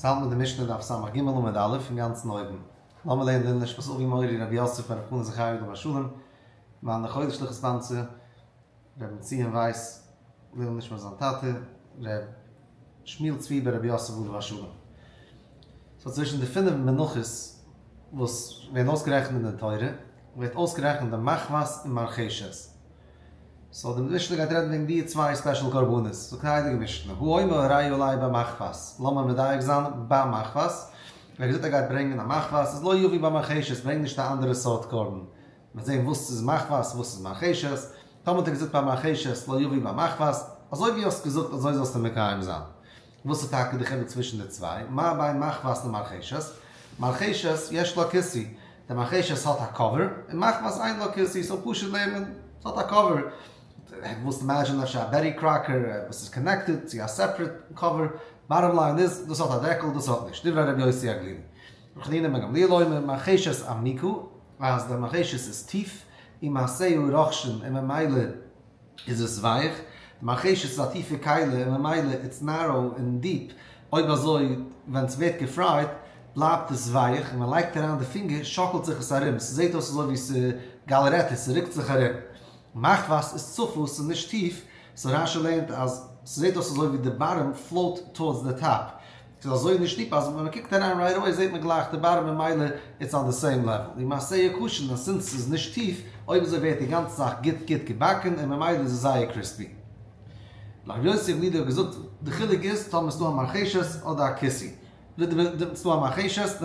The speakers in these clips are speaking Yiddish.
יעצט האלט מען די משנה דף סג עמוד א' אינגאנצן אויבן. לאמיר לערנען לעילוי נשמת אבי מורי רבי יוסף בן רבי חנא זכריה עליו השלום, למען החודש ספאנסער, רבי בנציון ווייס, לעילוי נשמת זיין טאטע, ר' שמואל צבי בן רבי יוסף עליו השלום. סאו צווישן די פינף מנחות וואס ווערן אויסגערעכנט אין די תורה, ווערט אויסגערעכנט די מחבת און מרחשת. סאו די משנה גייט רעדן וועגן די צוויי ספעשל קרבנות, זאגט די הייליגע משנה, האומר הרי עלי במחבת, לאמיר מדייק זיין, במחבת, ער האט געזאגט ער גייט ברענגען א מחבת, איז לא יביא במרחשת, ברענג נישט א אנדערע סארט קרבן, מ'וועט זען וואס איז מחבת וואס איז מרחשת, טאמער האט ער געזאגט במרחשת לא יביא במחבת, אזוי ווי האסט געזאגט אזוי זאלסטו מקיים זיין. וואס איז טאקע די חילוק צווישן די צוויי? מה בין מחבת למרחשת? מרחשת יש לה כיסוי, די מרחשת האט א cover, און מחבת אין לה כיסוי, סאו פשוט לערנט מען, ס'האט א קאווער. וואלסט imagine אפשר א Betty Crocker וואס איז connected צו א separate cover, bottom line איז, דאס האט א דעקל, דאס האט נישט. דברי רבי יוסי הגלילי. רבי חנינא בן גמליאל אומר, מרחשת עמוקה, אז די מרחשת איז טיף, ומעשיה רוחשין, און ממילא איז עס ווייך, די מרחשת איז א טיפע כלי און ממילא it's narrow און deep, אויב אזוי ווען ס'ווערט געפרייט בלייבט עס ווייך און מען לייגט אריין די פינגער שאקלט זיך עס ארום, ס'זעט אויס אזוי ווי ס'גאלערעטע, ס'רוקט זיך ארום. מחבת איז צפה, ס'איז נישט טיף, סאו רשי לערנט אז ס'זעט אויס אזוי ווי די bottom float towards די top, ס'איז אזוי נישט deep אז ווען מ'קוקט אריין right away זעט מען גלייך די bottom ממילא it's on די same level. ומעשיה קשין אז since ס'איז נישט טיף, אויב אזוי ווערט די גאנצע זאך גוט גוט געבאקן און ממילא איז עס זייער crispy. רבי יוסי הגלילי האט געזאגט די חילוק איז טאמער ס'דא א מרחשת אדער א כיסוי. ס'דא א מרחשת,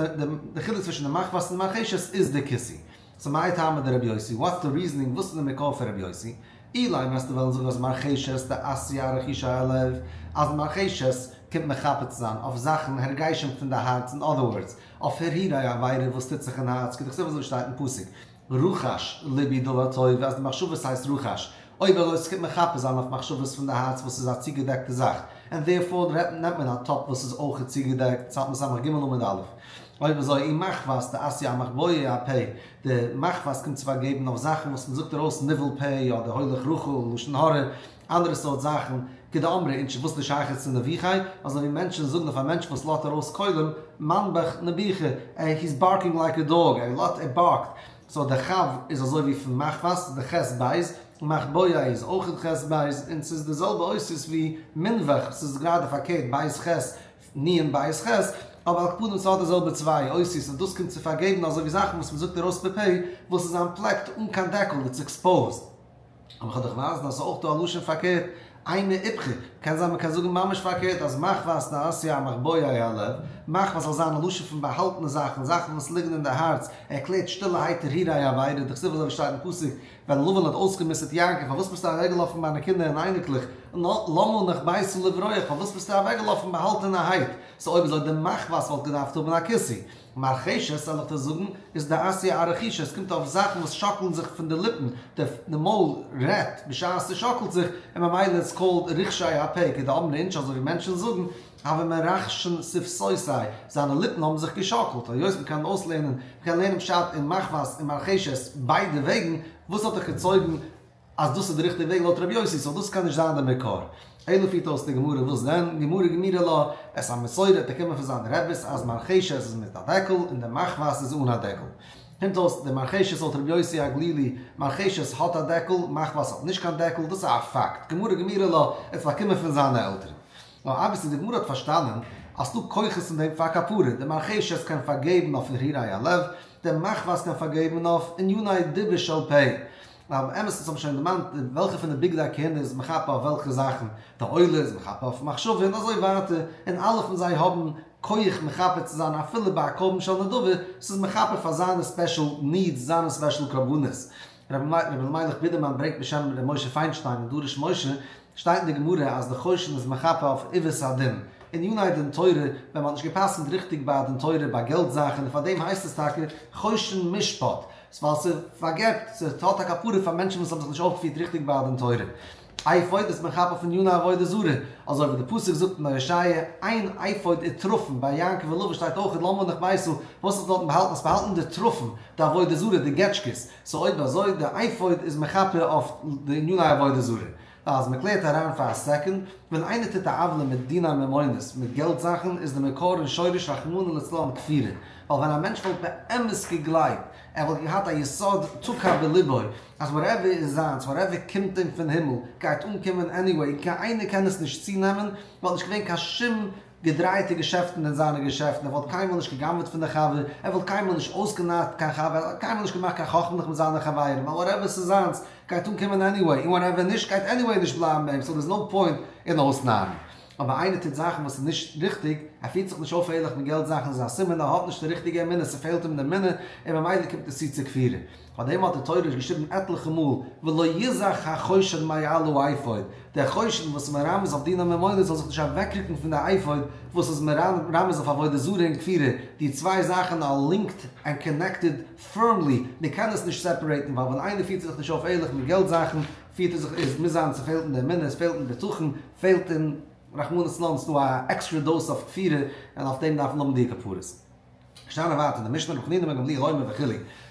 די חילוק צווישן די מחבת און די מרחשת איז די כיסוי. סאו מאי טעמא דרבי יוסי? What's די reasoning? וואס איז די מקור פון רבי יוסי? אילימא וועסטו וועלן זאגן אז מרחשת דאתיא ארחושי הלב, אז מרחשת קומט מחפה צו זיין אויף זאכן הרגשים פון די הארץ אין other words אויף הרהורי עבירה וואס טוט זיך אין הארץ כדכתיב אזוי שטייט אין פסוק רחש לבי דבר טוב אז די מחשבות הייסט רחש אויב אזוי ס'קומט מחפה זיין אויף מחשבות פון די הארץ וואס איז א צוגעדעקטע זאך and therefore נעמט מען א טאפ וואס איז אויכעט צוגעדעקט ס'האלט מען סמך ג' עמוד א' אויב אזוי ומחבת דאתיא אמחבויי הפה די מחבת קומט צו פארגעבן אויף זאכן וואס מ'זאגט ארויס ניבול פה אדער הולך רכיל, לשון הרע, אנדערע סארט זאכן, כדאמרי אינשי וואס איז די שייכות צו נביחי, אזוי ווי מענטשן זאגן אויף א מענטש וואס לאזט ארויס קולים, מנבח נביחה, he's barking like a dog, ער לאזט ער בארקט, סאו די כ' איז אזוי ווי פון מחבת, די ח' בית, מחבויי איז אויכעט ח' בית, און ס'איז די זעלבע אותיות ווי מנבח, ס'איז גראדע פארקערט בית ח' נון בית ח', אבער על כל פנים ס'האט די זעלבע צוויי אותיות און דאס קומט צו פארגעבן אזוי ווי זאכן וואס מ'זאגט ארויס בפה וואס איז אנטפלעקט אן קיין דעקל, it's exposed. אבער כ'וועל דיך ווייזן אז ס'איז אויך דא א לשון פארקערט, אימא איפכא, קען זיין מ'קען זאגן ממש פארקערט אז מחבת דאתיא אמחבויי הלב, מחבת זאל זיין א לשון פון באהאלטענע זאכן, זאכן וואס ליגן אין די הארץ, ער קלערט שטילערהייט הרהורי עבירה, דכתיב אזוי ווי שטייט אין פסוק, ווען לבן האט אויסגעמוסרט יעקב, פארוואס ביסטו אוועקגעלאפן מיינע קינדער און אייניקלעך, למה נחבאת לברוח, פארוואס ביסטו אוועקגעלאפן באהאלטענערהייט, סאו אויב אזוי די מחבת וואלט געדארפט האבן א כיסוי. מרחשת, זאל איך דיר זאגן, איז דאתיא ארחושי, עס קומט אויף זאכן וואס שאקלן זיך פון די ליפן, די מויל רעדט בשעת ס'שאקלט זיך, און ממילא איז called רחשי הפה, כדאמרי אינשי אזוי ווי מענטשן זאגן, הוו מרחשן שפתותי, זיינע ליפן האבן זיך געשאקלט, היות מ'קען אויסלערנען, מ'קען לערנען פשט אין מחבת און מרחשת ביידע וועגן, וואס האט דיך געצויגן אז דאס איז די ריכטיגע וועג לויט רבי יוסי, סאו דאס קען נישט זיין די מקור. אלא פירט אויס די גמרא וואס דען, גמרא גמירא לה, עס א מסורה האט באקומען פון זיינע רעביס אז מרחשת איז מיט א דעקל און די מחבת איז אן א דעקל. קומט אויס די מרחשת לויט רבי יוסי הגלילי, מרחשת האט א דעקל, מחבת האט נישט קיין דעקל, דאס איז א פאקט, גמרא גמירא לה, עס באקומען פון זיינע עלטערן. נאר obviously די גמרא האט פארשטאנען אז ס'דא כוחות אין דעם פאר כפרה, די מרחשת קען פארגעבן אויף הרהורי הלב, די מחבת קען פארגעבן אויף עניני דיבור של פה. אבער אמת אונז האבן שוין דערמאנט וועלכע פון די בגדי כהונה איז מחפה אויף וועלכע זאכן, די עולה איז מחפה אויף מחשבה און אזוי ווייטער, און אלע פון זיי האבן כח מחפה צו זיין אפילו ביי א קרבן של נדבה, ס'איז מחפה פאר זיינע special needs, זיינע special קרבנות. רבי אלימלך בידערמאן ברענגט בשם רבי משה פיינשטיין אין דרש משה, שטייט אין די גמרא אז די חושן איז מחפה אויף עיוות הדין, עניני דין תורה, ווען מ'האט נישט גע'פסק'נט ריכטיג ביי א דין תורה ביי געלט זאכן און פארדעם הייסט עס טאקע חושן משפט, ווייל ס'פארגעבט, ס'האט א כפרה פאר מענטשן וואס האבן זיך נישט אויפגעפירט ריכטיג ביי א דין תורה. אפוד איז מחפה אויף עניני עבודה זרה, אזוי ווי די פסוק זאגט אין ישעיה, אין אפוד ותרפים, ביי יעקב און לבן שטייט אויך למה נחבאת, וואס האט דארטן באהאלטן? האסט באהאלטן די תרפים, די עבודה זרה, די געטשקעס, סאו אויב אזוי די אפוד איז מחפה אויף די עניני עבודה זרה. ווייל אז מ'קלערט אריין פאר א סעקאנד, ווען איינער טוט א עוולה מיט דיני ממונות, מיט געלט זאכן, איז די מקור און שורש רחמנא לצלן כפירה. ווייל ווען א מענטש וואלט באמת געגלייבט, ער וואלט געהאט א יסוד תקע בליבו, אז וואטעווער איז זיינס, וואטעווער קומט אים פון הימל, גייט אנקומען עניוועי, און קיין איינער קען עס נישט צונעמען, וואלט נישט געווען קיין שום געדרייטע געשעפטן אין זיינע געשעפטן, ער וואלט קיינמאל נישט גע'גנב'עט פון די חבר, ער וואלט קיינמאל נישט אויסגענארט קיין חבר, ער וואלט קיינמאל נישט געמאכט קיין חכמה'לעך מיט זיינע חברים, ווייל וואטעווער ס'איז זיינס גייט אנקומען עניוועי, און וואטעווער נישט גייט עניוועי נישט בלייבן ביי אים, סאו דער'ס נאו פוינט אין אויסנארן. אבער איינער טוט זאכן וואס איז נישט ריכטיג, ער פירט זיך נישט אויף ערליך מיט געלט זאכן איז א סימן ער האט נישט די ריכטיגע אמונה, ס'פעלט אים די אמונה, און ממילא קומט עס צו צו כפירה. פאר דעם האט די תורה געשריבן עטליכע מאל ולא יזח החושן מעל האפוד, דער חושן וואס איז מרמז אויף דיני ממונות זאל זיך נישט אוועקרוקן פון די אפוד וואס איז מרמז אויף עבודה זרה און כפירה, די צוויי זאכן אר לינקד ענד קאנעקטעד פירמלי, מען קען עס נישט סעפערעיטן, ווייל ווען איינער פירט זיך נישט אויף ערליך מיט געלט זאכן, פירט ער זיך עס מוז זיין ס'פעלט אין די אמונה, עס פעלט אין בטחון, פעלט אין רחמנא לצלן, ס'דא א עקסטרע דאוס אוו כפירה, און אויף דעם דארף מען האבן די כפרות. געשטאנען ווייטער אין די משנה רבי חנינא בן גמליאל אומר וכו',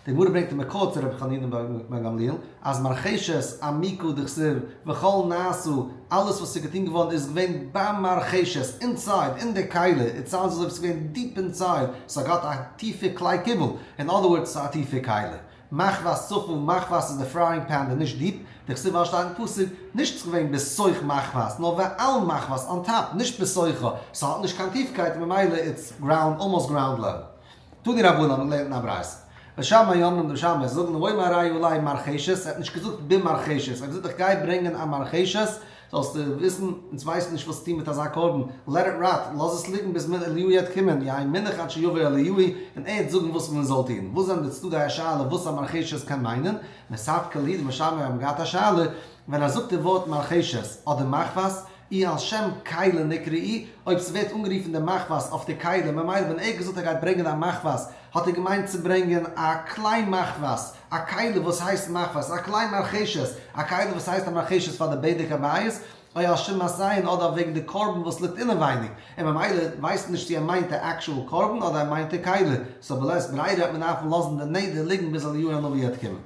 די גמרא ברענגט א מקור צו רבי חנינא בן גמליאל, אז מרחשת עמיקא דכתיב וכל נעשה, אלעס וואס איז געטון געווארן איז געווען במרחשת, אינסייד, אין די כלי, איט סאונדס אזוי ווי ס'איז געווען דיפ אינסייד, ס'האט געהאט א טיפע כלי קיבול, אין אדער ווארדס ס'איז א טיפע כלי. מחבת צפה, מחבת איז די פרייאינג פען די נישט דיפ, דכתיב ווייל שטייט אין פסוק, נישט ס'איז געווען בתוך מחבת, נאר ועל מחבת, אן טאפ, נישט בתוכה, ס'האט נישט קיין טיפקייט און ממילא איטס גראונד, אלמאסט גראונד לעוועל. תנו רבנן האבן געלערנט אין א ברייתא. בית שמאי אומרים די בית שמאי זאגן האומר הרי עלי מרחשת, ער האט נישט געזאגט במרחשת, ער האט געזאגט איך גיי ברענגען א מרחשת, זאלסטו וויסן, אונז ווייסן נישט וואס צו טון מיט אזא קרבן, let it rot, לאז עס ליגן ביז אליהו יעט קומען, יהא מונח עד שיבוא אליהו, און ער העט זאגן וואס מען זאל טון. וואס זענען די צדדי השאלה וואס א מרחשת קען מיינען? מספקא להו, די בית שמאי האבן געהאט א שאלה, ווען ער זאגט די ווארט מרחשת אדער מחבת, אי על שם כלי נקראו, אויב ס'ווערט אנגערופן די מחבת אויף די כלי, ממילא ווען ער האט געזאגט ער גייט ברענגען א מחבת, האט ער געמיינט צו ברענגען א כלי מחבת, א כלי וואס הייסט מחבת, א כלי מרחשת, א כלי וואס הייסט א מרחשת פאר די בדק הבית, או על שם מסיין אדער וועגן די קרבן וואס ליגט אינעווייניג, און ממילא ווייסט מען נישט צו ער מיינט די actual קרבן אדער ער מיינט די כלי, סאו בלית ברירה האט מען דארפן לאזן די נדר ליגן ביז אליהו הנביא וועט קומען.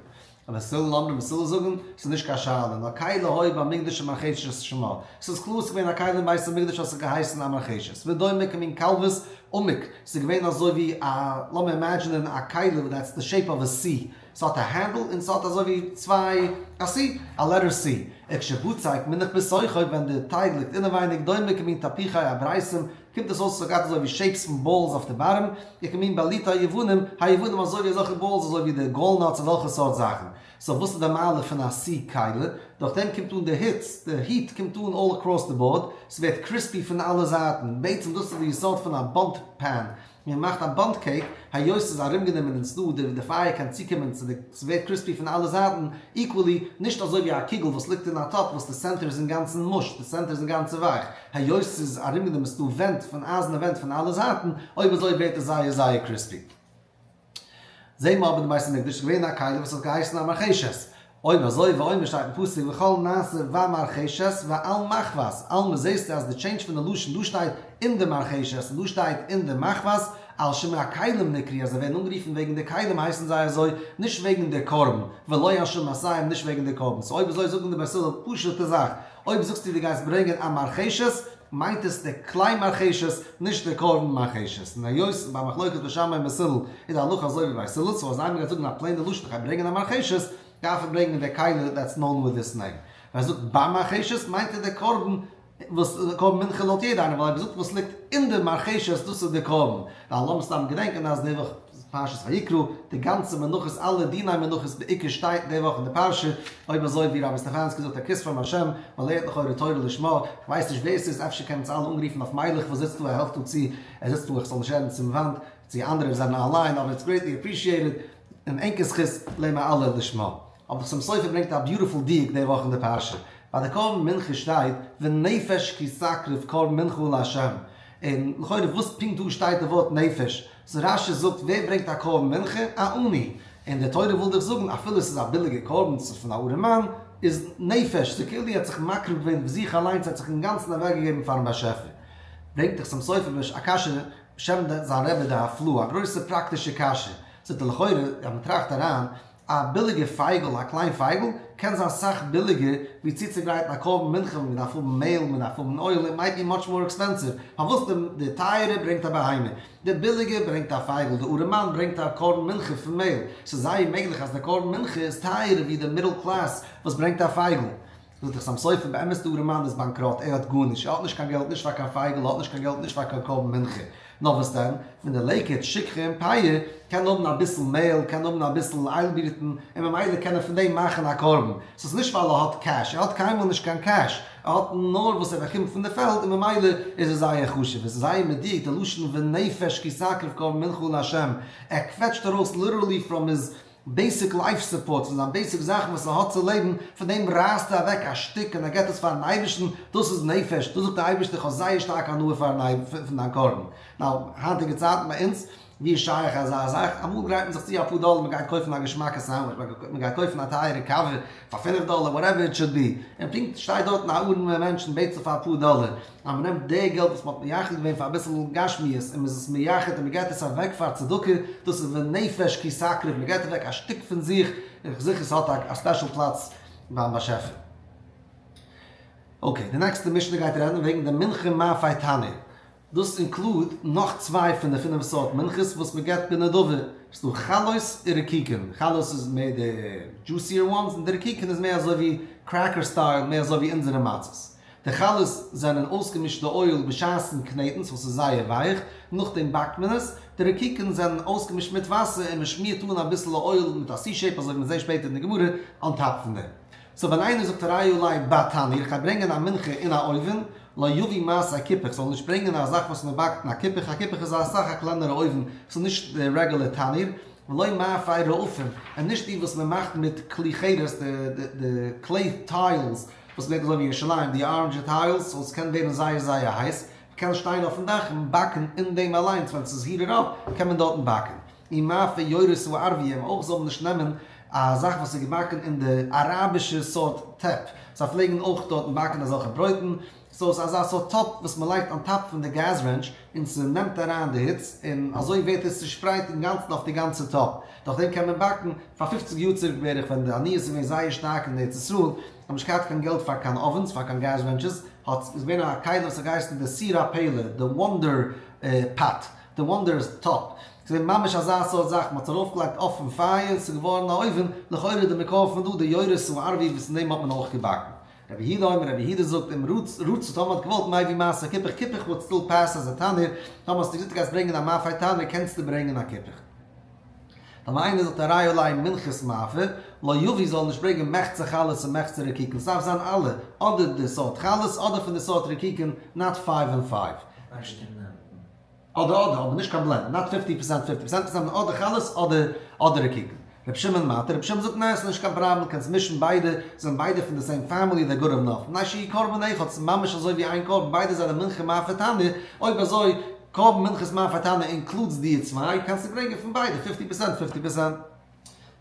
בית הלל אומרים בית הלל זאגן, ס'איז נישט קיין שאלה, נאר כלי היתה במקדש ומרחשת שמה. ס'איז קלאר ס'איז געווען א כלי אין בית המקדש וואס האט געהייסן א מרחשת. ודומה כמין כלבית עמוק, ס'איז געווען אזוי ווי א, לאמיר אימעדזשינען א כלי that's the shape of a C, ס'האט א handle און ס'האט אזוי ווי צוויי, א C, א letter C. וכשבצק מונח בתוכו, ווען די טייג ליגט אינעווייניג, דומה כמין תפוחי אברייסם, קומט עס אויס ס'האט געהאט אזוי ווי shapes פון balls אויף די bottom, וכמין בליטי היוונים, היוונים אזוי ווי אזעלכע balls אזוי ווי די gallnuts אזעלכע סארט זאכן. סאו וואס איז די מעלה פון א C כלי? דורך דעם קומט אן די היץ, די heat קומט אן all across the board, ס'ווערט crispy פון אלע זייטן, בעצם דאס איז די יסוד פון א bundt pan, מען מאכט א bundt cake, היות ס'איז ארומגענומען און ס'דא די די פייער קען צוקומען צו די ס'ווערט crispy פון אלע זייטן equally, נישט אזוי ווי א קוגל וואס ליגט אין א טאפ וואס די center איז אינגאנצן mush, די center איז אינגאנצן ווייך, היות ס'איז ארומגענומען ס'דא ווענט פון אייזענע ווענט פון אלע זייטן, אויב אזוי ווערט עס זייער זייער crispy. זעהן מיר אבער די בית המקדש איז געווען א כלי וואס האט געהייסן א מרחשת. אויב אזוי ואומר שטייט אין פסוק וכל נעשה במרחשת ועל מחבת, אלמא זעהסטו אז די change פון די לשון דא שטייט אין די מרחשת און דא שטייט אין די מחבת, על שם הכלים נקראו אז זיי ווערן אנגערופן וועגן די כלים הייסן זיי אזוי, נישט וועגן די קרבן, ולא על שם מסיין נישט וועגן די קרבן, סאו אויב אזוי זאגן די בית הלל פשוטע זאך, אויב זאגסטו דו גייסט ברענגען א מרחשת, מיינט עס די כלי מרחשת, נישט די קרבן מרחשת. און היות ביי מחלוקת בית שמאי און בית הלל איז די הלכה אזוי ווי בית הלל, סאו אז איינער גייט זאגן א פלעינע לשון איך גיי ברענגען א מרחשת, דארף ער ברענגען די כלי that's known with this name. ווען ער זאגט במרחשת מיינט ער די קרבן וואס קרבן מנחה לויט יעדע איינער, ווייל ער האט געזאגט וואס ליגט אין די מרחשת דאס איז די קרבן. ווייל לאמיר סתם געדענקען אז די וואך פרשת ויקרא, די גאנצע מנחות אלע דיני מנחות בעיקר שטייט די וואך אין די פרשה, אויב אזוי ווי רבי סטעפאנסקי זאגט א כוס פארן השם, מען לערנט לכאורה תורה לשמה, איך ווייס נישט ווער ס'איז אפשר קען אונז אלע אנרופן אויף מיילעך וואס זיצט דא ער העלפט דא צו, ער זיצט דא איך זאל נישט רעדן צום וואנט, צו אנדערע וואס זענען אנליין, אבער it's greatly appreciated, און ענקער זכות לערן מיר אלע לשמה. אבער חתם סופר ברענגט א beautiful דיוק די וואך אין די פרשה, ביי די קרבן מנחה שטייט ונפש כי תקריב קרבן מנחה לה', און לכאורה וואס פונקט דא שטייט די ווארט נפש? סאו רש"י זאגט ווער ברענגט א קרבן מנחה? א עני. און די תורה וויל דיך זאגן אפילו עס איז א ביליגע קרבן ס'איז פון א ארעמאן, איז נפש, ס'איז כאילו ער האט זיך מקריב געווען זיך אליינס ער האט זיך אינגאנצן אוועקגעגעבן פארן באשעפער. ברענגט די חתם סופר א קשיא בשם זיין רבי די הפלאה, א גרויסע פראקטישע קשיא. זאגט ער לכאורה אז מ'טראכט אריין. א ביליגע פייגל, א קליין פייגל, קען זיין סאך ביליגער ווי צוצוגרייטן א קרבן מנחה וואו מען דארף האבן מעהל, מען דארף האבן אויל, איט מייט בי מאטש מאר עקספענסיוו. פארוואס די טייערע ברענגט א בהמה, די ביליגע ברענגט א פייגל, די ארעמאן ברענגט א קרבן מנחה פון מעהל. ס'איז זייער מעגליך אז די קרבן מנחה איז טייערער ווי די מידל קלעס וואס ברענגט א פייגל. זאגט דער חתם סופר, באמת די ארעמאן איז באנקראט, ער האט גארנישט, ער האט נישט קיין געלט נישט פאר קיין פייגל, ער האט נישט קיין געלט נישט פאר קיין קרבן מנחה. נאר וואס דען, פון די לקט, שכחה און פאה, קען האבן אביסל מעהל, קען האבן אביסל איילבירטן, און ממילא קען ער פון דעם מאכן א קרבן. ס'איז נישט ווייל ער האט קעש, ער האט קיינמאל נישט קיין קעש, ער האט נאר וואס ער באקומט פון די פעלד און ממילא איז עס זייער חשוב. עס איז זייער מדויק די לשון ונפש כי תקריב קרבן מנחה לה', ער קוועטשט ארויס ליטערלי פראם היז בעיסיק לייף סופארט, פון זיין בעיסיק זאכן וואס ער האט צו לעבן, פון דעם רייסט ער אוועק א שטיק און ער געבט עס פארן אייבערשטן, דאס איז נפש, דאס זאגט דער אייבערשטער איך האב זייער שטארק הנאה פון דיין קרבן. נאו, היינטיגע צייטן ביי אונז, ווי איז שייך אזא זאך? אמאל גרייט מען זיך צו אפאר דאלער, מען גייט קויפן א געשמאקע סענדוויטש, מען גייט קויפן א טייערע קאווע פאר פינף דאלער, וואטעווער איט שוד בי, און פונקט שטייט דארטן א ארעמע מענטש און בעט זיך פאר אפאר דאלער, אז מען נעמט די געלט וואס מען האט מייחד געווען פאר אביסל גשמיות און מען איז עס מייחד און מען געבט עס אוועק פאר צדקה, דאס איז ונפש כי תקריב, מען געבט אוועק א שטיק פון זיך, און כ'זיכער ס'האט א ספעשל פלאץ ביים באשעפער. אקעי, די נעקסטע משנה גייט רעדן וועגן די מנחה מאפה תנור. דאס אינקלוד נאך צוויי פון די פינף סארט מנחות וואס מען געבט בנדבה, ס'איז דא חלות און רקיקין, חלות איז מער די דזשוסיער וואנס און די רקיקין איז מער אזוי ווי קרעקער סטייל, מער אזוי ווי אונזערע מצות. די חלות זענען אויסגעמישט די אויל בשעת'ן קנעטן סאו ס'איז זייער ווייך, נאכדעם באקט מען עס, די רקיקין זענען אויסגעמישט מיט וואסער און מען שמירט אן אביסל אויל מיט א סי שעיפ אזוי ווי מען זעט שפעטער אין די גמרא אן טאפ פון דעם. סאו ווען איינער זאגט הרי עלי בתנור איך גיי ברענגען א מנחה אין א אויווען, לא יביא מעשה כיפוך, זאל נישט ברענגען א זאך וואס מען באקט אין א כיפוך, א כיפוך איז אסאך א קלענערע אויווען, ס'איז נישט די רעגולער תנור, ולא מאפה רעפים, און נישט די וואס מען מאכט מיט כלי חרס, די קלעי טיילס וואס מען זעט אזוי ווי אין ירושלים, די אראנדזשע טיילס, סאו עס קען ווערן זייער זייער הייס, מען קען שטיין אויפן דאך און באקן אין דעם אליינס, ווען ס'איז היטעד אפ קען מען דארטן באקן. ומאפה יורות הערביים, אויך זאל מען נישט נעמען א זאך וואס איז געבאקן אין די אראבישע סארט טעפ, זיי פלעגן אויך דארטן באקן אזעלכע ברויטן, סאו ס'איז אזא סארט טאפ וואס מ'לייגט אן טאפ פון די געז רענטש און ס'נעמט אריין די היץ און אזוי ווערט עס צושפרייט אינגאנצן אויף די גאנצע טאפ, דורך דעם קען מען באקן, פאר פופציג יאר צוריק בערך ווען די עניות איז געווען זייער שטארק אין ארץ ישראל, האט מען נישט געהאט קיין געלט פאר קיין אווענס פאר קיין געז רענטשעס, האט איז געווען א כלי וואס האט געהייסן די סיר הפלא, די וואנדער פאט, די וואנדער טאפ, ס'איז געווען ממש אזא סארט זאך, מ'האט עס ארויפגעלייגט אויפן פייער און ס'איז געווארן א אויווען, לכאורה די מקור פון דא די יורות הערבי וואס אין דעם האט מען אויך געבאקן. רבי יהודה אומר, רבי יהודה זאגט אם רצה טאמער האט געוואלט מביא מעשה כיפוך, כיפוך וואלט סטיל פעס עז א תנור, טאמער האסטו געזאגט דו גייסט ברענגען א מאפה תנור קענסטו ברענגען א כיפוך. טאמער איינער זאגט הרי עלי מנחת מאפה, לא יביא זאל נישט ברענגען מחצה חלות און מחצה רקיקין, ס'דארף זיין אלע, אדער די סארט חלות אדער פון די סארט רקיקין, נאט פייוו און פייוו. אדער אדער, אבער נישט קיין בלענד, נאט פיפטי פערסענט פיפטי פערסענט, עס זענען אדער חלות אדער אדער רקיקין. רבי שמעון מתיר, רבי שמעון זאגט ניין עס איז נישט קיין פראבלעם קענסט מישן ביידע, זענען ביידע פון די סעים פעמילי דער גאט אוו נאך, מפני שהוא קרבן אחד, ס'איז ממש אזוי ווי איין קרבן, ביידע זענען מנחה מאפה תנור, אויב אזוי קרבן מנחת מאפה תנור אינקלודס די צוויי, קענסטו ברענגען פון ביידע פיפטי פערסענט פיפטי פערסענט.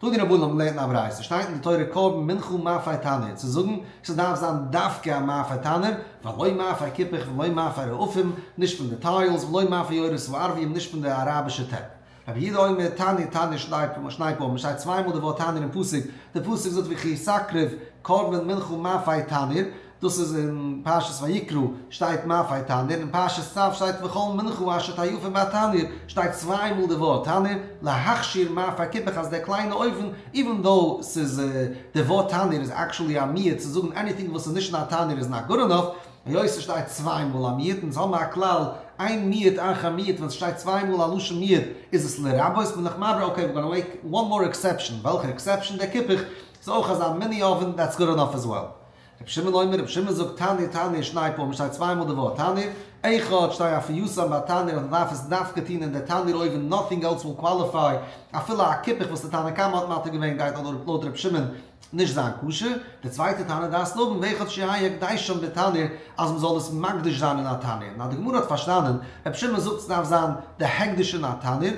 תנו רבנן האבן געלערנט אין א ברייתא, שטייט אין די תורה קרבן מנחה מאפה תנור, צו זאגן ס'דארף זיין דווקא א מאפה תנור, ולא מאפה כיפוך ולא מאפה רעפים, נישט פון די טיילס, ולא מאפה יורות הערביים, נישט פון די אראבישע טעפ. רבי יהודה אומר תנור תנור שני פעמים, שטייט צוויי מאל די ווארט תנור אין פסוק, די פסוק זאגט וכי תקריב קרבן מנחה מאפה תנור, דאס איז אין פרשת ויקרא שטייט מאפה תנור, אין פרשת צו שטייט וכל מנחה אשר תאפה בתנור, שטייט צוויי מאל די ווארט תנור, להכשיר מאפה כיפוך אז דער קליינע אויוון, איווען דאו ס'איז די ווארט תנור איז עקשעלי א מיעוט צו זאגן עניטינג וואס איז נישט אין א תנור איז נאט גוד ענאף, היות ס'שטייט צוויי מאל א מיעוט, אונז האבן א כלל אין מיעוט אחר מיעוט ווען ס'שטייט צוויי מאל א לשון מיעוט איז עס לרבות בין איך מבהיר אקעי ווער גאנא מעיק וואן מאר עקסעפשאן, וועלכע עקסעפשאן? דער כיפוך איז אויך אזא מיני אווען דעטס גוד ענאף עז וועל. רבי שמעון אומר, רבי שמעון זאגט תנור תנור שני פעמים שטייט צוויי מאל די ווארט תנור, אחד שתהא אפייתן בתנור אז מ'דארף עס דווקא טון אין די תנור אויוון נאטינג עלס וויל קוואליפיי, אפילו א כיפוך וואס די תנא קמא האט מתיר געווען גייט לויט רבי שמעון נישט זיין כשר, די צווייטע תנא דעת לבן ואחד שיהא הקדשן בתנור אז מ'זאל עס מקדיש זיין אין א תנור, נאר די גמרא האט פארשטאנען, רבי שמעון זאגט ס'דארף זיין די הקדש אין א תנור,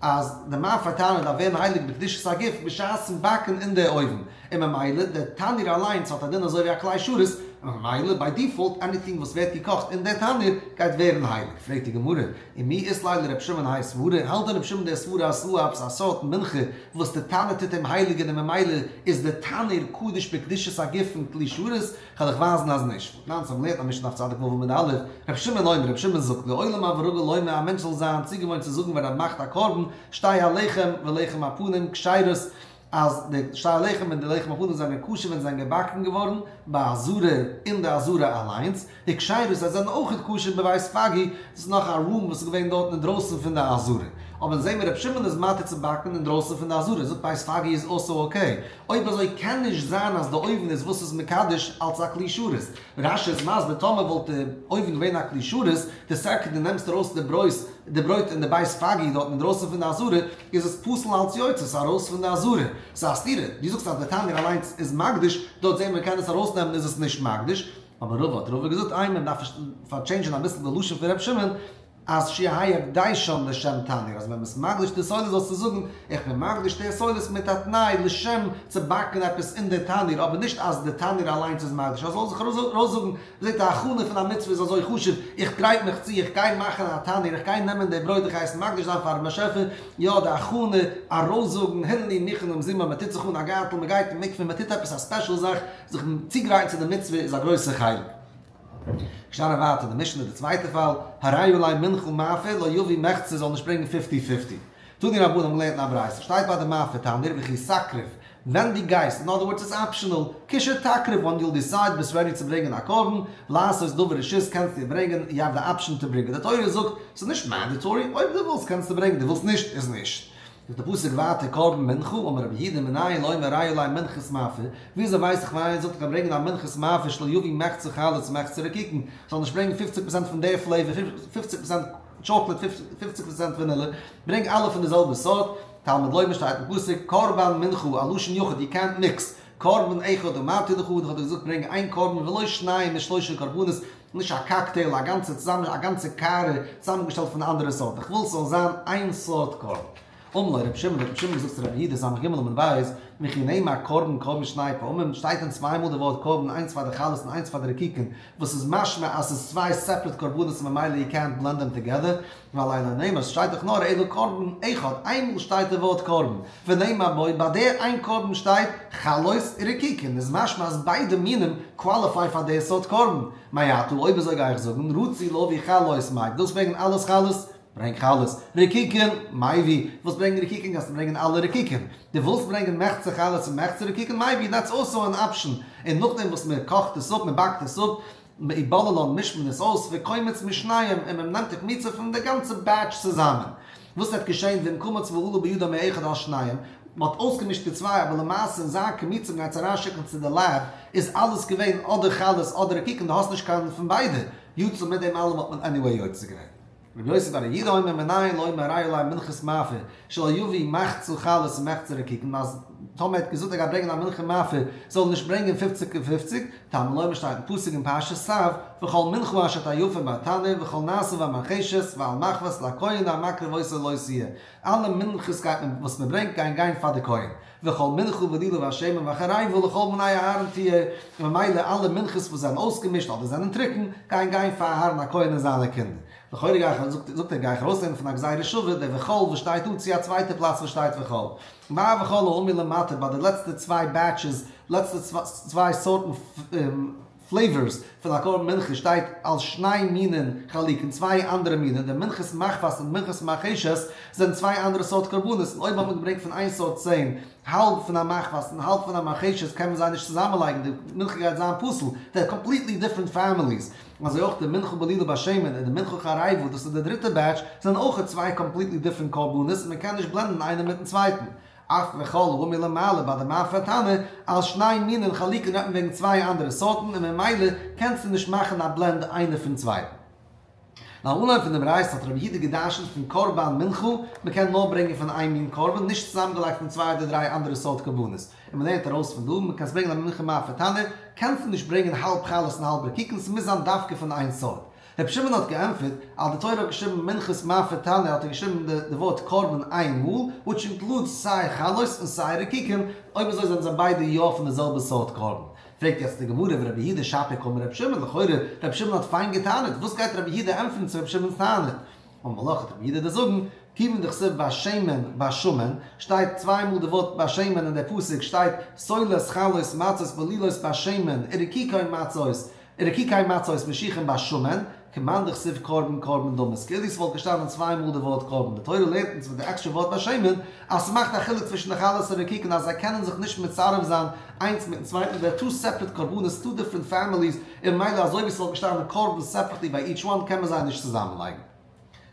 אז די מאפה תנור דארף ווערן הייליג בקדושת הגוף בשעת'ן באקן אין די אויוון, און ממילא די תנור אליינס האט א דין אזוי ווי א כלי שרת, און ממילא ביי דיפאלט עניטינג וואס ווערט געקאכט אין די תנור גייט ווערן הייליג. פרעגט די גמרא, ומי אית ליה לר' שמעון האי סברא, האלט דען ר' שמעון די סברא אז ס'דא עפעס א סארט מנחה וואס די תנור טוט אים הייליגען און ממילא איז די תנור קדוש בקדושת הגוף פון כלי שרת? כ'וועל דיך ווייזן אז נישט. והתנן אונז האבן געלערנט א משנה דף צדיק ו' עמוד א', ר' שמעון אומר, ר' שמעון זאגט, לעולם הוי רגיל לומר א מענטש זאל זיין צוגעוואוינט צו זאגן ווען ער מאכט א קרבן, שתי הלחם ולחם הפנים כשרות, אז די שתי הלחם און די לחם הפנים זענען כשר ווען זיי זענען געבאקן געווארן בעזרה אין די עזרה אליינס, וכשרות זיי זענען אויכעט כשר בבית פגי, דאס איז נאך א רום וואס איז געווען דארטן אינדרויסן פון די עזרה. אבער זעהן מיר רבי שמעון איז מתיר צו באקן אינדרויסן פון די עזרה, זאגט בית פגי איז also okay. אויב אזוי קען נישט זיין אז די אויוון איז וואס איז מקדש אלס א כלי שרת. רש"י איז מסביר טאמער וואלט די אויוון געווען א כלי שרת, די סעקאנד דו נעמסט ארויס די ברויט די ברויט אין די בית פגי דארטן אינדרויסן פון די עזרה, איז עס פסול אלץ יוצא, ס'איז ארויס פון די עזרה. ס'איז א סתירה, דו זאגסט אז די תנור אליינס איז מקדיש, דארט זעהן מיר מ'קען עס ארויסנעמען איז עס נישט מקדיש. אמר רבא האט רבא געזאגט אימא מען דארף פארטשעינדזשען אביסל די לשון פון ר' שמעון, אז שיהא הקדשן לשם תנור, אז ווען מ'איז מקדיש די סולת זאלסטו זאגן, איך בין מקדיש די סולת מיט א תנאי לשם צו באקן עפעס אין די תנור, אבער נישט אז די תנור אליינס איז מקדיש, אז זאל זיך ארויסזאגן, מ'זעט די הכנה פון א מצוה איז אזוי חשוב, איך גרייט מיך צו, איך גיי מאכן א תנור, איך גיי נעמען די ברויט איך גיי עס מקדיש זיין פארן באשעפער, יא די הכנה, ארויסזאגן, הנני מוכן למזימה, מ'טוט זיך אן א גארטל, מ'גייט אין מקווה, מ'טוט עפעס א special זאך, זיך צוגרייטן צו די מצוה איז א גרויסע חלק. געשטאנען ווייטער די משנה די צווייטע פאל, הרי עלי מנחה מאפה לא יביא מחצה זאל נישט ברענגען fifty fifty. תנו רבנן האבן געלערנט אין א ברייתא, שטייט ביי די מאפה תנור וכי תקריב, ווען דו גייסט, אין other words איטס optional, כשתקריב when you'll decide ביסט ready צו ברענגען א קרבן, לעשות דבר רשות קענסטו ברענגען, you have the option to bring, די תורה זאגט ס'איז נישט mandatory, אויב דו ווילסט קענסטו ברענגען, דו ווילסט נישט איז נישט. זאגט דער פסוק ווייטער קרבן מנחה, אמר רבי יהודה מנין לומר הרי עלי מנחת מאפה, וויאזוי ווייס איך ווען איינער זאגט איך גיי ברענגען א מנחת מאפה שלא יביא מחצה חלות ומחצה רקיקין, זאל נישט ברענגען פופציג פראצענט פון די flavor, פופציג פראצענט טשאקלעט, פופציג פראצענט וואנילע, ברענג אלע פון די זעלבע סארט, תלמוד לומר שטייט אין פסוק קרבן מנחה, א לשון יחיד, יו קענט מיקס, קרבן אחד אמרתי לך, איך האב דיר געזאגט ברענג איין קרבן ולא שניים משלושה קרבנות, נישט א cocktail, א גאנצע צוזאמען, א גאנצע קערה צוזאמענגעשטעלט פון אנדערע סארט, איך וויל ס'זאל זיין איין סארט קרבן. אמר לו רבי שמעון, האט רבי שמעון געזאגט צו רבי יהודה סמך ג' עמוד ב', וכי נאמר קרבן קרבן שני פעמים, שטייט דען צוויי מאל די ווארט קרבן איינס פאר די חלות און איינס פאר די רקיקין, וואס איז משמע אז ס'איז צוויי separate קרבנות און ממילא יו קענט בלענד דעם טוגעדער, והלא לא נאמר, ס'שטייט דאך נאר אלא קרבן אחד, איינמאל שטייט די ווארט קרבן, ונאמר בו, ביי די איין קרבן שטייט חלות ורקיקין, איז משמע אז ביידע מינים qualify פאר די סארט קרבן, מעתה אויב אזוי גיי איך זאגן, רצוי להביא חלות מביא, ווילסט ברענגען אלעס חלות? ברענג חלות. רקיקין, מביא, ווילסט ברענגען רקיקין קענסטו ברענגען אלע רקיקין. דו ווילסט ברענגען מחצה חלות און מחצה רקיקין, מביא, that's also an option. און נאכדעם וואס מען קאכט עס אפ, מען באקט עס אפ, ובוללן מישט מען עס אויס, וקומץ משניהם, און מען נעמט די קמיצה פון די גאנצע batch צוזאמען. וואס וועט געשען ואם קמץ ועלה בידו מאחד על שניהם? מען האט אויסגעמישט די צוויי אבער למעשה אין זיין קמיצה מען גייט עס אריינשיקן צו די lab איז אלעס געווען אדער חלות אדער רקיקין דו האסט נישט קיין פון ביידע יצא מיט דעם אלעם האט מען anyway יוצא געווען. רבי יוסי בר יהודה אומר מנין לומר הרי עלי מנחת מאפה שלא יביא מחצה חלות ומחצה רקיקין אז טאמער ער האט געזאגט ער גייט ברענגען א מנחה מאפה זאל ער נישט ברענגען פופציג און פופציג, תלמוד לומר שטייט אין פסוק אין פרשת צו, וכל מנחה אשר תאפה בתנור וכל נעשה במרחשת ועל מחבת לכהן המקריב אותו לו תהיה, אלע מנחות גייט מען וואס מען ברענגט גייען גיין פאר די כהן, וכל מנחה בלולה בשמן והחרבה לכל בני אהרן תהיה, און ממילא אלע מנחות וואס זענען אויסגעמישט אדער זענען טרוקן גייען גיין פאר אהרן הכהן און זיינע קינדער. לכאורה גיי איך, זאגט ער, גיי איך ארויסלערנען פון א גזירה שווה די וכל וואס שטייט דא צו א צווייטע פלאץ וואס שטייט וכל. מה וכל האמור למטה ביי די לעצטע צוויי batches, לעצטע צוויי סארטן flavors פון א קרבן מנחה שטייט על שני מינין חלוקין, צוויי אנדערע מינים, די מנחת מחבת און מנחת מרחשת זענען צוויי אנדערע סארט קרבנות, און אויב האט מען געברענגט פון איין סארט צען, האלב פון א מחבת און האלב פון א מרחשת קען מען זיי נישט צוזאמענלייגן, די מנחה גייט זיין פסול, they're completely different families. אזוי אויך די מנחה בלולה בשמן און די מנחה חרבה, דאס איז די דריטע batch, זענען אויך צוויי completely different קרבנות און מען קען נישט בלענדן איינער מיטן צווייטן. אף וכל האמור למעלה ביי די מאפה תנור, על שני מינין חלוקין רעדט מען וועגן צוויי אנדערע סארטן און ממילא קענסטו נישט מאכן א blend איינער פון צווייטן. ביים אנהויב פון די ברייתא האט רבי יהודה גע'דרש'נט פון קרבן מנחה, מען קען נאר ברענגען פון איין מין קרבן, נישט צוזאמגעלייגט פון צוויי אדער דריי אנדערע סארט קרבנות. און מען לערנט ארויס פון דא, מען קענסט ברענגען א מנחה מאפה תנור, קענסטו נישט ברענגען האלב חלות און האלב רקיקין, ס'מוז זיין דווקא פון איין סארט. רבי שמעון האט געענטפערט, אז די תורה האט געשריבן מנחת מאפה תנור האט ער געשריבן די ווארט קרבן איין מאל, which includes סיי חלות און סיי רקיקין, אויב אזוי זענען זיי ביידע יא פון די זעלבע סארט קרבן. פרעגט יעצט די גמרא ורבי יהודה שפיר קאמר רבי שמעון, לכאורה רבי שמעון האט פיין געטענה'ט, וואס גייט רבי יהודה ענטפערן צו רבי שמעון'ס טענה? אמר לך וועט רבי יהודה דיר זאגן, כיוון דכתיב בשמן בשמן, שטייט צוויי מאל די ווארט בשמן אין די פסוק שטייט סולת חלות מצות בלולות בשמן ורקיקי מצות ורקיקי מצות משוחים בשמן, כמאן דכתיב קרבן קרבן דמי, כאילו ס'וואלט געשטאנען צוויי מאל די ווארט קרבן, די תורה לערנט אונז מיט די עקסטרע ווארט בשמן אז ס'מאכט א חילוק צווישן די חלות און רקיקין אז זיי קענען זיך נישט מצרף זיין איינס מיטן צווייטן, they're two separate קרבנות, two different families, און ממילא אזוי ווי ס'וואלט געשטאנען קרבן separately ביי each one קען מען זיי נישט צוזאמענלייגן.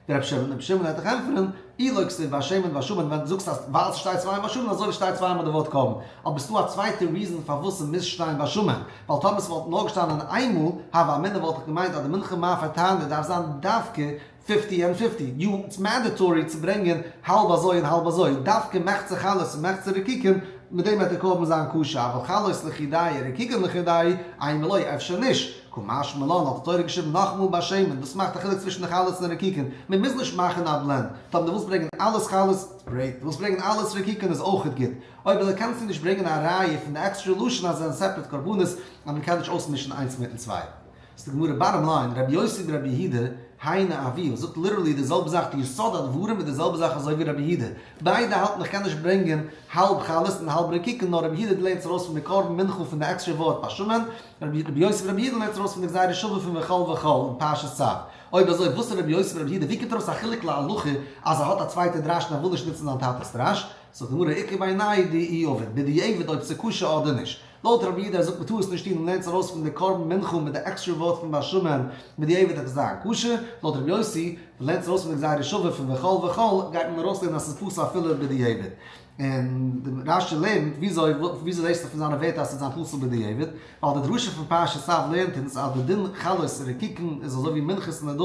ורבי שמעון, רבי שמעון וועט דיך ענטפערן, אי לא כתיב בשמן בשמן, ווען דו זאגסט אז ווייל ס'שטייט צוויי מאל בשמן אזוי ווי ס'שטייט צוויי מאל די ווארט קרבן, אבער ס'דא א צווייטע reason פארוואס ס'מוז שטיין בשמן, ווייל טאמער ס'וואלט נאר געשטאנען איין מאל, הוה אמינא וואלט איך געמיינט אז די מנחה מאפה טענה דארף זיין דווקא fifty and fifty, יו it's mandatory צו ברענגען האלב אזוי און האלב אזוי, דווקא מחצה חלות און מחצה רקיקין, מיט דעם וועט די קרבן זיין כשר, אבל חלות לחודייהו רקיקין לחודייהו, אימא לא, אפשר נישט. קא משמע לן האט די תורה געשריבן נאכאמאל בשמן, דאס מאכט א חילוק צווישן די חלות און רקיקין, מען מוז נישט מאכן א blend, טאמער דו ווילסט ברענגען אלעס חלות, great, דו ווילסט ברענגען אלעס רקיקין איז אויכעט גוט, אויב אזוי קענסטו נישט ברענגען א ראיה פון די עקסטרע לשון אז זיי זענען separate קרבנות אז מען קען נישט אויסמישן איינס מיטן צווייטן. זאגט די גמרא bottom line, רבי יוסי ברבי יהודה, היינו אבוה, זאגט literally די זעלבע זאך, די יסוד הדברים איז די זעלבע זאך אזוי ווי רבי יהודה, ביידע האלטן איך קען נישט ברענגען האלב חלות און האלב רקיקין נאר רבי יהודה לערנט עס ארויס פון די קרבן מנחה פון די עקסטרע ווארט בשמן, רבי יוסי ברבי יהודה לערנט ארויס פון די גזירה שווה פון וכל וכל אין פרשת צו. אויב אזוי וואס איז רבי יוסי ברבי יהודה ווי קומט ארויס א חילוק להלכה אז ער האט א צווייטע דרש און ער וויל נישט נוצן זיין טאטעס דרש? זאגט די גמרא איכא בינייהו דאי עביד בדיעבד אויב ס'איז כשר אדער נישט. לויט רבי יהודה ער זאגט מ'טאר עס נישט טון און לערנט עס ארויס פון די קרבן מנחה מיט די עקסטרע ווארט פון בשמן בדיעבד וועט עס זיין כשר, לויט רבי יוסי וואס לערנט עס ארויס פון די גזירה שווה פון וכל וכל גייט מען ארויסלערנען אז ס'איז פסול אפילו בדיעבד. און די רשי לערנט וויאזוי וויאזוי זעסטו פון זיינע ווערטער אז ס'וועט זיין פסול בדיעבד, ווייל די דרשה פון פרשת צו לערנט אונז אז די דין חלות און רקיקין איז אזוי ווי מנחת נדבה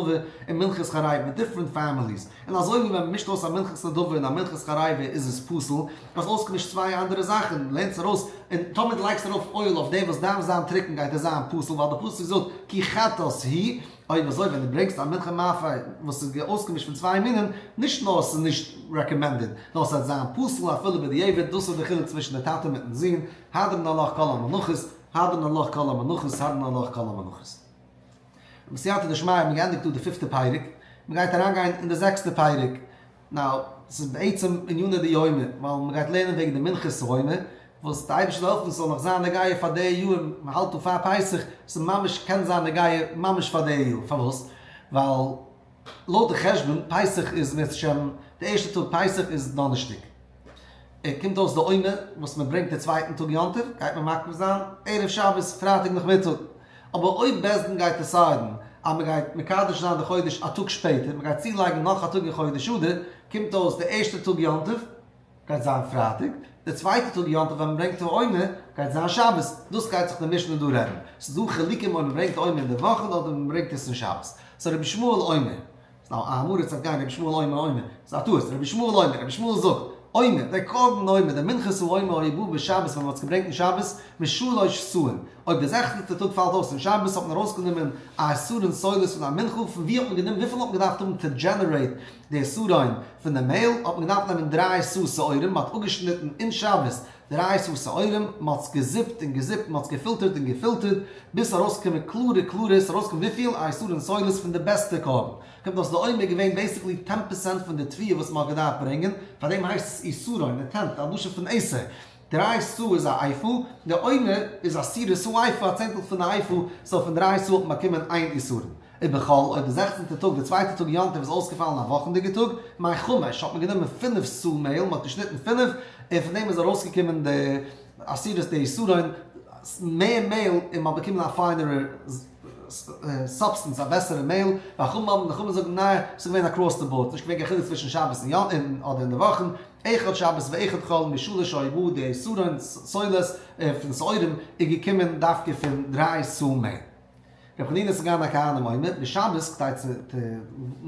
און מנחת חריבה, different families, און אזוי ווי ווען מ'מישט אויס א מנחת נדבה און א מנחת חריבה איז עס פסול, האסט אויסגעמישט צוויי אנדערע זאכן, לערנסט ארויס, און טאמער דו לייגסט ארויף oil אויף דעם וואס דארף זיין טרוקן גייט עס זיין פסול ווייל די פסוק זאגט כי חטאת היא, אויב אזוי ווען דו ברענגסט א מנחה מאפה וואס איז אויסגעמישט פון צוויי מינים, נישט נאר עס איז נישט recommended, נאר עס וועט זיין פסול אפילו בדיעבד, דאס איז די חילוק צווישן די טאטע מיטן זון, הדרן עלך כל המנחות, הדרן עלך כל המנחות, הדרן עלך כל המנחות. בסייעתא דשמיא האט מען געענדיגט דא די פיפטע פרק, מען גייט אריינגיין אין די זעקסטע פרק, now, ס'איז בעצם עניינא דיומא, ווייל מ'גייט לערנען וועגן די מנחת העומר, וואס די אייבערשטער זאל העלפן ס'זאל נאך זיין נוגע פאר די יאר, מ'האלט דא פאר פסח, ס'איז ממש קען זיין נוגע ממש פאר די יאר, פארוואס? ווייל לויט די חשבון, פסח איז אם ירצה השם, די ערשטע טאג פסח איז דאנערשטאג, קומט אויס די עומר וואס מ'ברענגט די צווייטן טאג יום טוב, גייט מען מקריב זיין ערב שבת פרייטאג נאכמיטאג. אבער אויב בית דין גייט decide ן אז מען גייט מקדש זיין די חודש א טאג שפעטער, מען גייט צולייגן נאך א טאג אין חודש אדר, קומט אויס די ערשטע טאג יום טוב גייט זיין פרייטאג, די צווייטע טאג יום טוב ווען מען ברענגט עומר גייט זיין שבת, דאס גייט זיך די משנה דא רעדן, ס'איז דא חילוקים אויב מען ברענגט עומר אין די וואכן אדער מען ברענגט עס אין שבת, so רבי ישמעאל אומר. ס'איז א עם הארץ אויף גיין רבי ישמעאל אומר אומר, ס'איז א טעות, רבי ישמעאל אומר, רבי ישמעאל זאגט, עומר, דער קרבן עומר, דער מנחת העומר היה בא בשבת ווען מ'האט עס געברענגט אין שבת, משלש סאין, אויב דער זעכצנטע טאג פאלט אויס אין שבת האט מען ארויסגענומען א עשרון סולת פון א מנחה, פון ווי האט מען גענומען, וויפיל האט מען געדארפט האבן to generate די עשרון פון די מעהל, האט מען געדארפט נעמען דריי סאה שעורים, מ'האט אפגעשניטן אין שבת דריי סאה שעורים, מ'האט עס געזיפט און געזיפט, מ'האט עס געפילטערט און געפילטערט, ביז ס'איז ארויסגעקומען קלארע קלארע, ס'איז ארויסגעקומען וויפיל? א עשרון סולת פון די בעסטע קרבן. קומט אויס די עומר געווען basically ten percent פון די תבואה וואס מ'האט געדארפט ברענגען, פארדעם הייסט עס עשרון, די tenth, א לשון פון עשר. דריי סאה איז א איפה, די עומר איז עשירית האיפה, א צענטל פון א איפה, so פון דריי סאה האט מען באקומען איין עשרון. ובחול, אויב די זעכצנטע טאג, די צווייטע טאג יום טוב איז אויסגעפאלן א וואכנדיגע טאג, מחמש, האט מען גענומען פינף סאה מעהל, מען האט געשניטן פינף, און פון דעם איז ארויסגעקומען די עשירית די עשרון, מער מעהל, און מען האט באקומען א פיינערע substance, א בעסערע מעהל, וחכמים אומרים, די חכמים זאגן ניין, ס'איז געווען across the board, נישט געווען קיין חילוק צווישן שבת און יום און אדער אין די וואכן, אחד שבת ואחד חול, משלש היו באות, די עשרון סולת פון שעורים איז געקומען דווקא פון דריי סאה מעהל. רבי חנינא סגן הכהנים אומר, בשבת כדי צו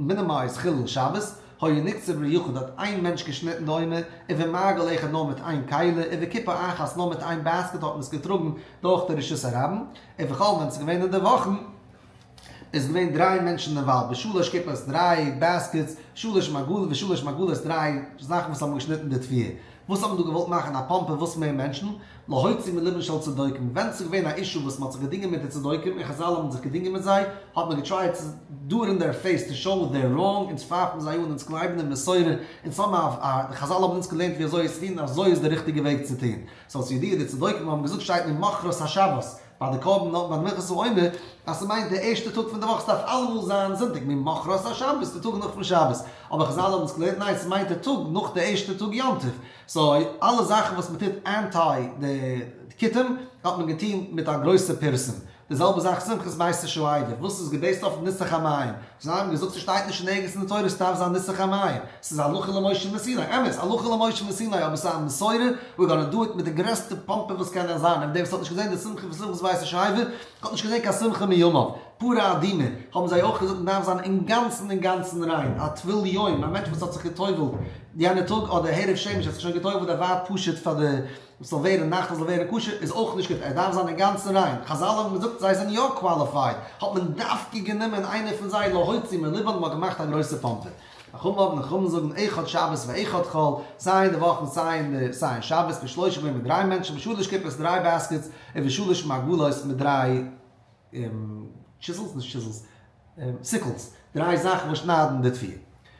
minimize חילול שבת, היה נקצר ביחיד האט איין מענטש געשניטן די עומר, ובמעגל אחד נאר מיט איין כלי, ובקופה אחת נאר מיט איין basket האט מען עס געטראגן דורך די רשות הרבים, ובחול ווען עס איז געווען אין די וואכן. איז געווען דריי מענטשן אינוואלווד, בשלש קופות דריי baskets, שלש מגל ושלש מגלות דריי זאכן וואס האבן געשניטן די תבואה. וואס האט מען דא געוואלט מאכן א פאמפע וואס מער מענטשן? להוציא מלבן של צדוקים, ווען ס'איז געווען א issue וואס מ'האט זיך געדינגען מיט די צדוקים און חזל האבן זיך געדינגען מיט זיי, האט מען געטרייט צו do it in their face to show they're wrong, אונז פייפן זיי אן, אונז גלייבן אין מסורה, אונז האבן א, די חזל האבן אונז געלערנט ווי אזוי עס צו טון, אזוי איז די ריכטיגע וועג צו טון. סאו ס'ידוע די צדוקים האבן געזאגט שטייט ממחרת השבת, ביי די קרבן נאך ביי די מנחת העומר, אז ס'מיינט די ערשטע טאג פון די וואך, ס'דארף אלעמאל זיין זונטאג, ממחרת השבת, די טאג נאך פון שבת, אבער חזל האבן עס געלערנט ניין ס'מיינט די טאג נאך די ערשטע טאג יום טוב, סאו אלע זאכן וואס מ'טוט anti די כותים האט מען געטון מיט א גרויסע פירסום, די זעלבע זאך שמחת בית השואבה וואס איז געבעיסט אויף ניסוך המים, זיי האבן געזאגט ס'שטייט נישט אין ערגעץ אין די תורה ס'דארף זיין ניסוך המים, ס'איז הלכה למשה מסיני, אמת הלכה למשה מסיני אבער ס'איז א מסורה, we're gonna do it מיט די גרעסטע פאמפע וואס קען נאר זיין, און דער וואס האט נישט געזען די שמחה פון שמחת בית השואבה האט נישט געזען קיין שמחה מימיו. פרה אדומה, האבן זיי אויך געזאגט מ'דארף זיין אינגאנצן אינגאנצן ריין, א טבול יום, א מענטש וואס האט זיך גע'טובל'ט יענע טאג אדער הערב שמש האט זיך שוין גע'טובל'ט ער ווארט פשוט פאר די ס'זאל ווערן נאכט ער זאל ווערן כשר איז אויך נישט גוט ער דארף זיין אינגאנצן ריין, חזל האבן געזאגט זיי זענען יא qualified, האט מען דווקא גענומען איינער פון זיי להוציא מלבן מ'האט געמאכט א גרויסע פאמפע. חכמים האבן חכמים זאגן אחד שבת ואחד חול, סיי אין די וואכן סיי אין די סיי אין שבת בשלושה געווען מיט דריי מענטשן בשלש קופות דריי baskets און בשלש מגלות מיט דריי chisels, נישט chisels, sickles, דריי זאכן וואס שניידן די תבואה.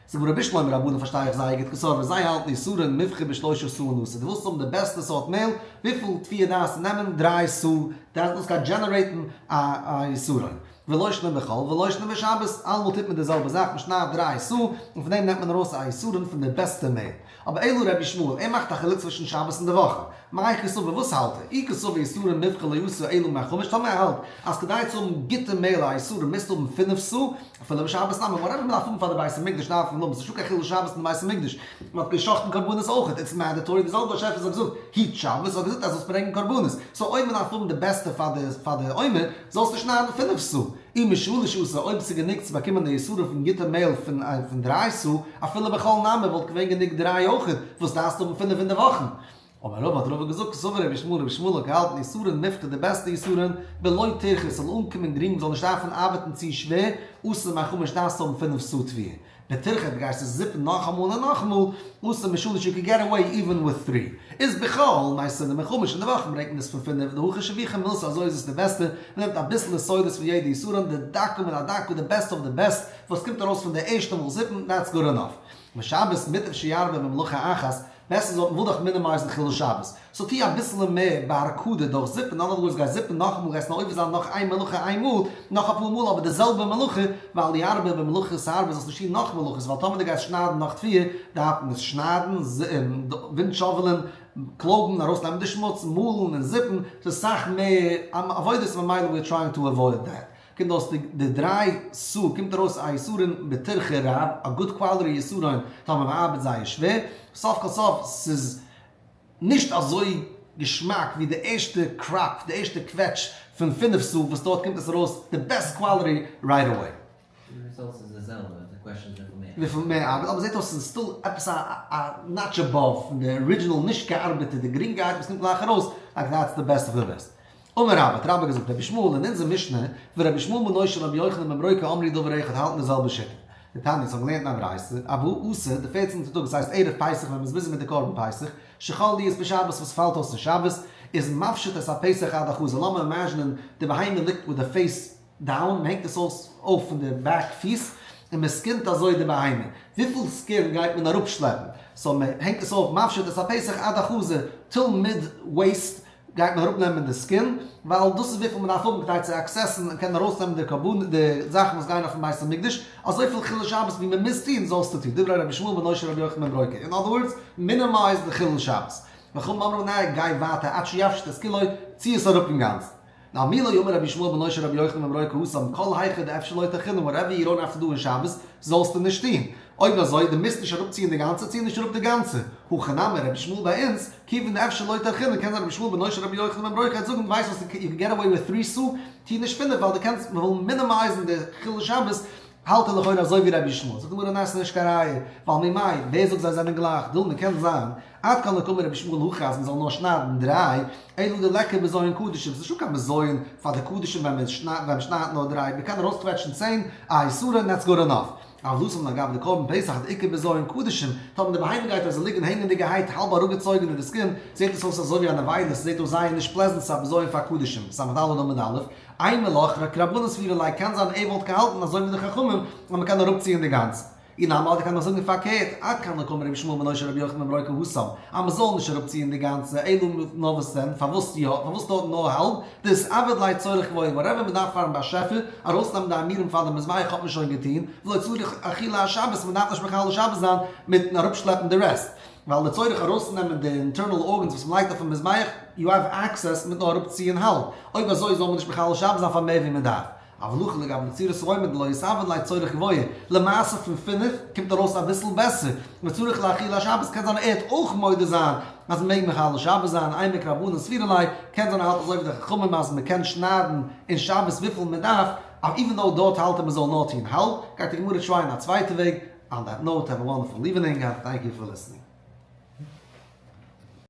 זאגט רבי בשלמא רבנן פארשטיי איך זייער גוט קסברי זיי האלטן עשרון מובחר בשלושה סאה נעשה, דו ווילסט האבן די בעסטע סארט מעהל, וויפיל תבואה דארפסטו נעמען? דריי סאה, דאס גייט דזשענערעיטן א עשרון. ולא שנא בחול ולא שנא בשבת, אלעמאל טוט מען די זעלבע זאך, מען שניידט דריי סאה, און פון דעם נעמט מען ארויס א עשרון פון די בעסטע מעהל. אבער אלא רבי ישמעאל, ער מאכט א חילוק צווישן שבת און די וואכן. מאי קסבר, וואס האלט ער? אי קסבר עשרון מובחר לא אתי אלא מחמש, טאמער ער האלט אז כדי צו האבן גוטע מעהל א עשרון מוזטו האבן פינף סאה, אפילו בשבת נמי, whatever מען דארף האבן פאר די בית המקדש דארף מען האבן, ס'איז נישטא קיין חילול שבת אין די בית המקדש, מען האט גע'שחט'ן קרבנות אויכעט, it's mandatory, די זעלבע באשעפער האט געזאגט, היט שבת, האט געזאגט אז זאלסט ברענגען קרבנות, so אויב מען דארף האבן די בעסטע פאר די פאר די עומר, זאלסטו שניידן פינף סאה. אי משלש אתי, אויב ס'איז גענוג צו באקומען די עשרון פון גוטע מעהל פון פון דריי סאה, אפילו בחול נמי וואלט געווען גענוג דריי אויכעט, וואס דארפסטו האבן פינף אין די וואכן? אמר רבא האט רבא געזאגט, קסבר רבי ישמעאל רבי ישמעאל האט געהאלטן עשרון מובחר די בעסטע עשרון, בלא טירחא ס'זאל אנקומען גרינג מ'זאל נישט דארפן ארבעטן צו שווער, אתי מחמש דארפסטו האבן פינף סאה תבואה. בטירחא דו גייסט עס זיפן נאכאמאל און נאכאמאל, אתי משלש you can get away even with three. איז בחול מייתינן מחמש אין די וואכן ברענגט מען עס פון פינף, דהכי שביחא מילתא אזוי איז עס די בעסטע, מען נעמט אביסל יסודות פון יעדע עשרון, די דקה מן הדקה די best of the best וואס קומט ארויס פון די ערשטע מאל זיפן, that's good enough. ושבת מוטב שירבה במלאכה אחת, בעסער זאל מען וויל דאך מינימייזן חילול שבת, so טוה אביסעלע מער בהרקדה דורך זיפן, in other words גיי זיפן נאכאמאל גייסט נאר עובר זיין נאך איין מלאכה איין מאל, נאך אפאר מאל אבער די זעלבע מלאכה, ואל ירבה במלאכות הרבה זאלסט נישט טון נאך מלאכות ווייל טאמער דו גייסט שניידן נאך תבואה דארף מען עס שניידן, ווינט שאוועלען, קלויבן, ארויסנעמען די שמוץ, מאלן און זיפן, ס'איז סאך מער עבודות ממילא we are trying to avoid that. קומט אויס די דריי סאה קומט ארויס א עשרון בטירחא רב, א good quality עשרון טאמער מען ארבעט זייער שווער, סוף כל סוף ס'איז נישט אזוי געשמאק ווי די ערשטע crop, די ערשטע קוועטש פון פינף סאה וואס דארט קומט עס ארויס די best quality right away. די results איז די זעלבע, די question איז וויפיל מער. וויפיל מער ארבעט, אבער זעט אויס ס'איז still עפעס א א notch above פון די original נישט געארבעטע, די גרינגהייט וואס קומט גלייך ארויס, like that's the best of the best. אמר רבה, האט רבה געזאגט, רבי ישמעאל אין אונזער משנה, ורבי ישמעאל בנו של רבי יוחנן בן ברוקה אמרו דבר אחד האלטן די זעלבע שיטה. דתניא, אונז האבן געלערנט אין א ברייתא, ארבעה עשר, די פערצנטע טאג, דאס הייסט ערב פסח ווען מ'איז busy מיט די קרבן פסח, שחל להיות בשבת וואס פאלט אויס אין שבת, איז מפשיט את הפסח עד החזה, לאמיר אימעזשינען די בהמה ליגט מיט די face down, מ'הענגט עס אויס אויף פון די back פיס, און מ'סקינט אזוי די בהמה. וויפיל skin גייט מען אראפשלעפן? so מ'הענגט עס אויף מפשיט את הפסח עד החזה, till mid waist, גייט מען אראפנעמען די skin, ווייל דאס איז וויפיל מען דארף האבן כדי צו עקסעסן און קענען ארויסנעמען די קרבן די זאכן וואס גייען אויפן בית המקדש, אזויפיל חילול שבת ווי מען מוז טון זאלסטו טון, דברי רבי ישמעאל בנו של רבי יוחנן בן ברוקה, in other words, minimize די חילול שבת. וחכמים אומרים ניין, גיי ווייטער עד שיפשיט את כולו, צי עס אראפ אינגאנצן. נאר מי לא אמר רבי ישמעאל בנו של רבי יוחנן בן ברוקה התם כל היכא דאפשר לא טרחינן whatever you don't have to do אין שבת זאלסטו נישט טון. אויב אזוי דו מוזט נישט אראפציען די גאנצע צי נישט אראפ די גאנצע. הכא נמי רבי ישמעאל ביי אונז, כיוון דאפשר לא טרחינן קען זיין רבי ישמעאל בנו של רבי יוחנן בן ברוקה העט זאגן ווייסט וואס you can get away with three סאה טו נישט פינף ווייל דו קענסט מ'וויל מינימייזן די חילול שבת. האלט ער לכאורה אזוי ווי רבי ישמעאל. זאגט די גמרא ניין ס'איז נישט קיין ראיה, ווייל ממאי, ווער זאגט זיי זענען גלייך, דילמא קען זיין, עד כאן לא קאמר רבי ישמעאל הכא אז מ'זאל נאר שניידן דריי, אלא דליכא בזיון קדשים, ס'איז נישטא קיין בזיון פאר די קדשים ווען מ'שניידט נאר דריי, מ'קען ארויסקוועטשן צען, עשרה און דעטס גוד ענאף. אבל התם לגבי די קרבן פסח דאיכא בזיון קדשים, טאמער די בהמה גייט אזוי ליגן הענגענדיגערהייט האלב אראפגעצויגן אין די skin, זעט עס אויס אזוי ווי א נבילה, ס'זעט אויס זייער נישט פלעזענט ס'איז א בזיון פאר קדשים, ס"ד עמוד א', אימא לך, כרבנן סבירא ליה קען זיין ער וואלט געהאלטן אזוי ווי די חכמים אז מ'קען אראפציען די גאנצע. אי נמי אדער קען מען זאגן פארקערט, עד כאן לא קאמר רבי ישמעאל בנו של רבי יוחנן בן ברוקה התם, אז מ'זאל נישט אראפציען די גאנצע, אלא נאר וואס דען, פארוואס יא, פארוואס דארט נאר האלב, דאיתעביד ליה צורך גבוה, whatever מ'דארף פארן באשעפער, ארויסנעמען די אימורים פאר די מזבח האט מען שוין געטון, ולא צריך אחילת שבת, מ'דארף נישט מחלל שבת זיין מיטן אראפשלעפן די rest. ווייל לצורך ארויסנעמען די internal organs וואס מ'לייגט אויפן מזבח, you have access מיט נאר אראפציען האלב, אויב אזוי זאל מען נישט מחלל שבת זיין פאר מער ווי מ'דארף. אבל הכא לגבי נצירת העומר דלא איתעביד ליה צורך גבוה, למעשה פון פינף קומט ארויס אביסל בעסער, וצריך לאכילת שבת קען זיין ער העט אויך מודה זיין אז מ'מעג מחלל שבת זיין, אימא כרבנן סבירא ליה, קען זיין ער האלט אזוי ווי די חכמים אז מ'קען שניידן אין שבת וויפיל מ'דארף, even though דארט האלט ער מ'זאל נאר טון האלב, גייט די גמרא try ען א צווייטע וועג, on that note have a wonderful evening and thank you for listening.